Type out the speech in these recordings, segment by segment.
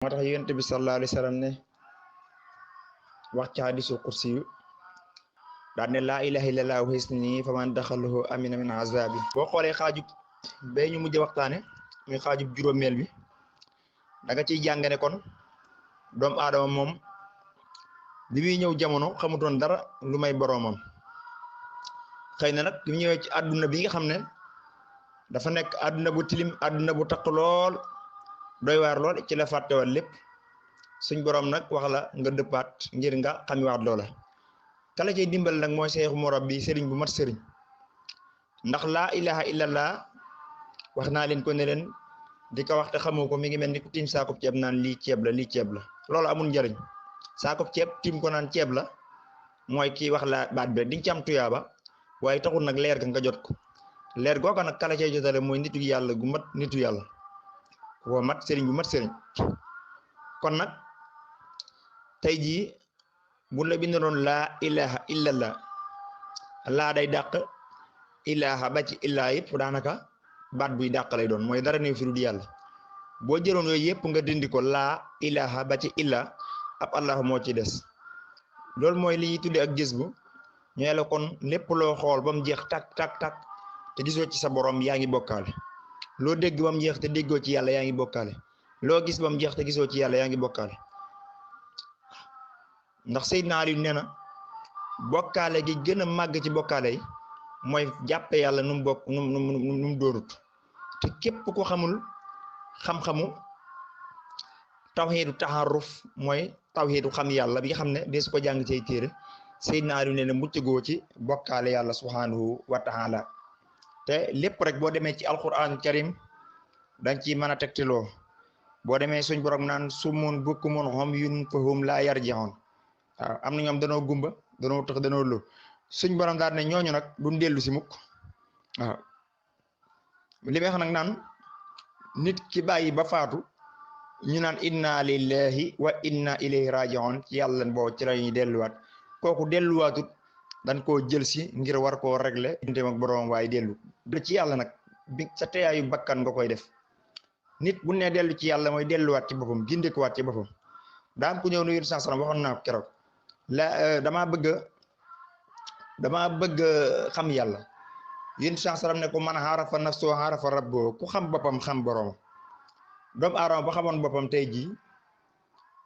moo tax yonent bi sallallahu alayhi wa sallam ne wax ci hadisu kursi yu daan ne laa ilaha illallah hisni faman daxalahu amina min azabi boo xoolee xaajub bee ñu mujj waxtaane muy xaajub juróomeel bi da nga ciy jàng ne kon doomu aadama moom bi muy ñëw jamono xamutoon dara lu may boroomam xëy na nag bi mu ñëwee ci àdduna bi nga xam ne dafa nekk àdduna bu tilim àdduna bu taq lool doy waar lool ci la fàttewaat lépp suñ borom nag wax la nga dëppaat ngir nga xamiwaat loola kala cay dimbal nag mooy seexu murabbi sëriñ bu mat sëriñ ndax laa ilaha illallah wax naa leen ko ne leen di ko wax te xamoo ko mi ngi mel ni ku tiim saakub ceeb naan lii ceeb la lii ceeb la loolu amul njariñ saakub ceeb tiim ko naan ceeb la mooy kii wax la baat bi rek diñ ci am tuyaaba waaye taxul nag leer ga nga jot ko leer googa nag kala cay jotale mooy nitu yàlla gu mat nitu yàlla woo mat sëriñ bu mat sëriñ kon nag tey jii bu la bindoon laa ilaha illallah laa day dàq ilaha ba ci illaa yëpp daanaka baat buy dàq lay doon mooy dara néew fi du yàlla boo jëloon yooyu yëpp nga dindi ko laa ilaha ba ci illa ab allah moo ci des loolu mooy li ñuy tuddee ak gis bu ñooy la kon lépp loo xool ba mu jeex tak te gisoo ci sa borom yaa ngi bokkaale loo dégg ba mu jeex te déggoo ci yàlla yaa ngi bokkaale loo gis ba mu jeex te gisoo ci yàlla yaa ngi bokkaale ndax Seydina Ali nee na bokkaale gi gën a màgg ci bokkaale yi mooy jàppe yàlla nu mu bokk nu mu doorut te képp ko xamul xam-xamu tawxiidu taxaruf mooy tawxiidu xam yàlla bi nga xam ne des ko jàng ci ay téere Seydina Ali nee na mucc goo ci bokkaale yàlla subhanahu wa taala te lépp rek boo demee ci alquran karim dañ ci mën a tegtiloo boo demee suñ borom naan summun bukkumun umyun fahum laa yarji'un waaw am na ñoom danoo gumba danoo tax danoo lu suñ borom daal ne ñooñu nag duñ dellu si mukk waaw li may wax nag naan nit ki bàyyi ba faatu ñu naan inna lillahi wa inna ilayhi raji'un ci yàlla boo ci la ñuy delluwaat kooku delluwaatut dañ koo jël si ngir war koo régler dintem ak borom waaye dellu ci yàlla nag bi sa teyaayu bakkan nga koy def nit bu ne dellu ci yàlla mooy delluwaat ci boppam gindikuwaat ci boppam daam ku ñëw nu yéen saa salaam waxoon naa ko keroog la damaa bëgg xam yàlla yéen saa salaam ne ko man xaarafa nafsoo xaarafa rabboo ku xam boppam xam borom doomu aadama ba xamoon boppam tey jii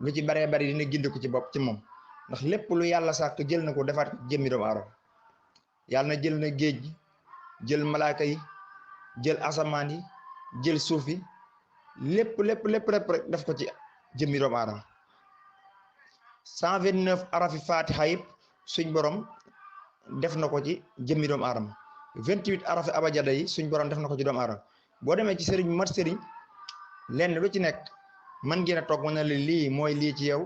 lu ci baree bari dina gindiku ci bopp ci moom ndax lépp lu yàlla sàkk jël na ko defaat jëmmi doomu aadama yàlla na jël na géej gi jël malaaka yi jël asamaan yi jël suuf yi lépp rek def ko ci jëmmi doomu aadama 129 arafi fatiha yëpp suñ borom def na ko ci jëmmi doomu aadama 28 arafi abajada yi suñ borom def na ko ci doomu aadama boo demee ci sëriñ mat sëriñ lenn lu ci nekk mën ngeen a toog mën na la lii mooy lii ci yow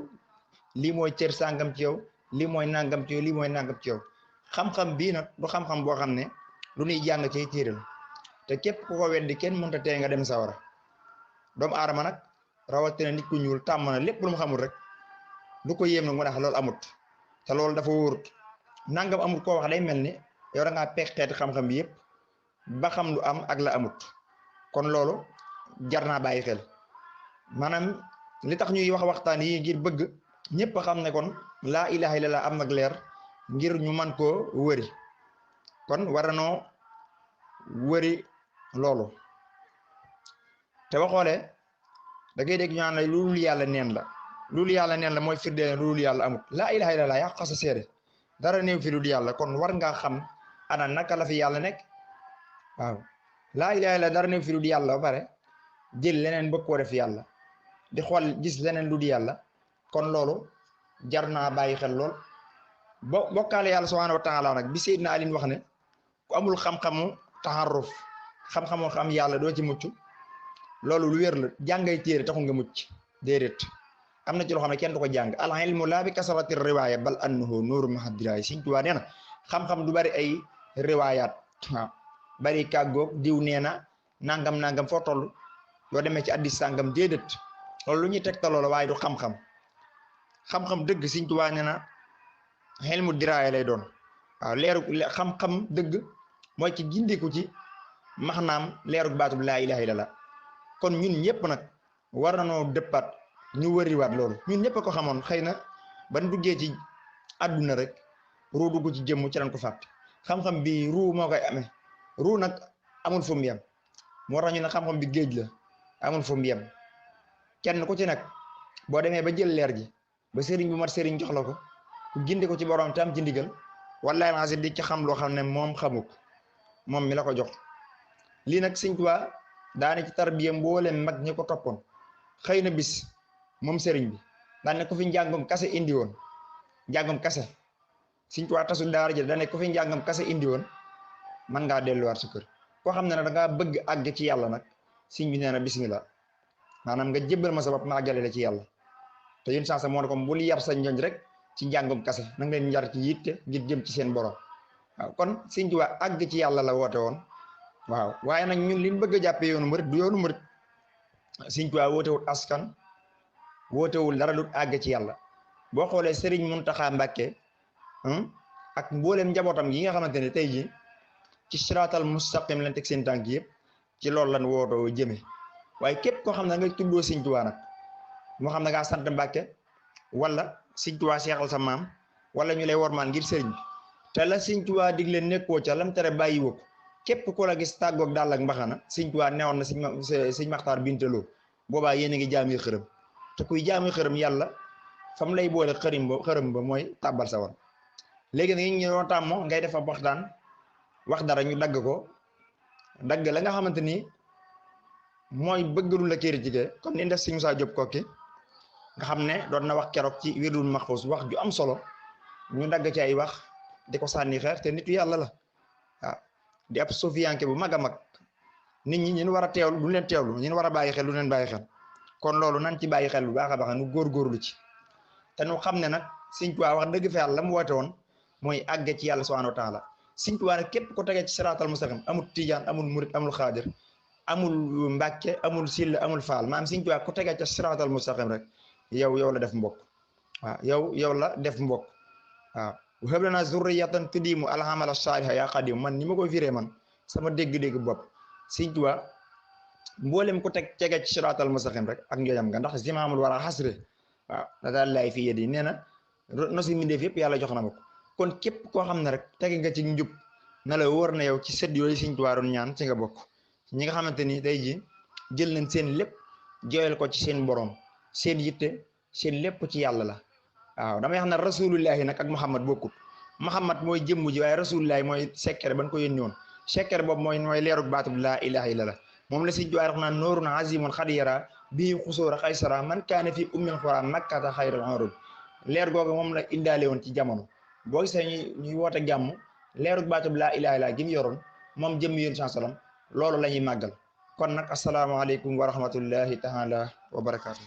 lii mooy cër sàngam ci yow lii mooy nangam ci yow lii mooy nangam ci yow xam-xam bii nag du xam-xam boo xam ne lu ñuy jàng ci téere la te képp ku ko weddi kenn mënta tee nga dem sawara doomu aadama nag rawatina nit ku ñuul tàmm na lépp lu mu xamul rek lu ko yéem nag mu tax loolu amut te loolu dafa wóorut nangam amut koo wax day mel ni yow da ngaa peeg xeeti xam-xam bi yëpp ba xam lu am ak la amut kon loolu jar naa bàyyi xel maanaam li tax ñuy waxtaan yi ngir bëgg ñëpp xam ne kon laa ilaha illallah am nag leer ngir ñu man koo wëri kon war noo wëri loolu te ba xoolee da ngay dégg ñu naan la loolu yàlla neen la loolu yàlla neen la mooy firnde loolu yàlla amut laa ilaha illallah yaa xasa seede dara néew fi loolu yàlla kon war ngaa xam ana naka la fi yàlla nekk waaw laa ilaha illallah dara néew fi loolu yàlla ba pare jël leneen bëgg koo def yàlla di xool gis leneen lu di yàlla kon loolu jar naa bàyyi xel lool bokkaale yàlla subhanahu wa taala nag bi Seydina Ali wax ne ku amul xam-xamu taxaruf xam-xamu xam yàlla doo ci mucc loolu lu wér la jàngay téere taxul nga mucc déedéet am na ci loo xam ne kenn du ko jàng al ilmu laa bi kasarati riwaaya bal annahu nuuru mahadiraay Sëñ Tuubaa nee na xam-xam du bari ay riwaayaat waaw bari kàggoog diw nee na nangam foo toll yoo demee ci addis sàngam déedéet loolu lu ñuy tegtaloo la waaye du xam-xam dëgg Sëñ Tuubaa nee na ilmu diraaya lay doon waaw leeru xam-xam dëgg mooy ci gindiku ci maxnaam leerug baatub laa ilaha illallah kon ñun ñëpp nag war na noo dëppaat ñu wëriwaat loolu ñun ñëpp a ko xamoon xëy na ban duggee ci àdduna rek ruu dugg ci jëmm ci lañ ko fàtte xam-xam bi ruu moo koy amee ruu nag amul fu mu yem moo tax ñu ne xam-xam bi géej la amul fu mu yem kenn ku ci nag boo demee ba jël leer gi ba sëriñ bu mat sëriñ jox la ko ku gindi ko ci borom tam ci ndigal wallahi naa di ci xam loo xam ne moom xamu ko moom mi la ko jox lii nag Sëriñ Tuubaa daane ci tarbiya mbooleem mag ñi ko toppoon xëy na bis moom sëriñ bi daan ne ko fi njàngum kase indi woon njàngum kase Sëriñ Tuubaa tasul daara ji daan ne ko fi njàngum kase indi woon man ngaa delluwaat sa kër koo xam ne nag da ngaa bëgg àgg ci yàlla nag sëriñ bi nee na bismillah maanaam nga jébbal ma sa bopp ma àggale la ci yàlla te yéen saa sa moo ne ko bul yar sa njoñ rek ci njàngum kase na nga leen njar ci yitte ngir jëm ci seen borom waaw kon Sëriñ Tuubaa àgg ci yàlla la woote woon waaw waaye nag ñun liñ bëgg a jàppee yoonu murit du yoonu murit Sëriñ Tuubaa wootewul askan wootewul dara lu àgg ci yàlla boo xoolee Sëriñ Muntaxa Mbàkke ak mbooleem njabootam yi nga xamante ne tey jii ci siraatal mustaqim lañ teg seen tànk yëpp ci loolu lan wootoo jëme waaye képp koo xam ne nga tuddoo Sëriñ Tuubaa nag moo xam ne ngaa sant Mbàkke wala Sëriñ Tuubaa seexal sa maam wala ñu lay wormaan ngir sëriñ bi te la Sëriñ Tuubaa digle nekkoo ca lam tere bàyyi woo ko képp ku la gis tàggoog daal ak mbaxana Sëriñ Tuubaa newoon na Sëriñ Maxtaar Bintaloo boobaa yéen a ngi jaami xërëm te kuy jaami xërëm yàlla fam lay boole xërëm ba mooy tàbbal sa war léegi nag ñu doon tàmmoo ngay def ab waxtaan wax dara ñu dagg ko dagg la nga xamante ni mooy bëggalu la critiqué comme ni def Sëriñ Musaa Jóob Kokki nga xam ne doon na wax keroog ci wirdul maxfuus wax ju am solo ñu dagg ci ay wax di ko sànni xeer te nitu yàlla la waaw di ab sofiyanke bu mag a mag nit ñi ñun war a teewlu du leen teewlu ñun war a bàyyi xel du leen bàyyi xel kon loolu nan ci bàyyi xel bu baax a baax nu góorgóorlu ci te nu xam ne nag Sëriñ Tuubaa wax dëgg fa yàlla la mu woote woon mooy àgge ci yàlla subhaanahu wa taala Sëriñ Tuubaa nag képp ko tegee ci siraatal mustaqim amul tijaan amul murit amul xaadir amul mbàkke amul silla amul faal maanaam Sëriñ Tuubaa ku tegee ci siraatal mustaqim rek yow la def mbokk waaw yow la def mbokk waaw wahab lanaa zurriyatan tudiimu alhamala saaliha yaa xadim man ni ma koy firee man sama dégg-dégg bopp Sëriñ Tuubaa mboolem ku tege ci siraatal mustaqim rek ak njooñam nga ndax zimaamul wara xasre waaw da daal laay fi yédi nee na nosi mindeef yëpp yàlla jox na ma ko kon képp koo xam ne rek tege nga ci njub na la wóor na yow ci sët yooyu Sëriñ Tuubaa doon ñaan ci nga bokk ñi nga xamante ni tey ji jël nañ seen lépp jooyal ko ci seen borom seen yitte seen lépp ci yàlla la waaw damay xam ne rasulullahi nag ak Muhammad bokkut Muhammad mooy jëmm ji waaye rasulullahi mooy sekkere ban ko yónni woon sekkere boobu mooy leerug baatu bi laa ilaha illa la moom la Sëriñ Tuubaa wax naan noorun azimun xadiyara bii xusóora xaysara man kaane fi ummil xura makkata xayral urub leer googu moom la indaale woon ci jamono boo gisee ñuy woote jàmm leerug baatu bi laa ilaha illa gi mu yoroon moom jëmm yéen sallam loolu la ñuy màggal kon nag asalaamaaleykum wa rahmatullahi taala wa barakaatu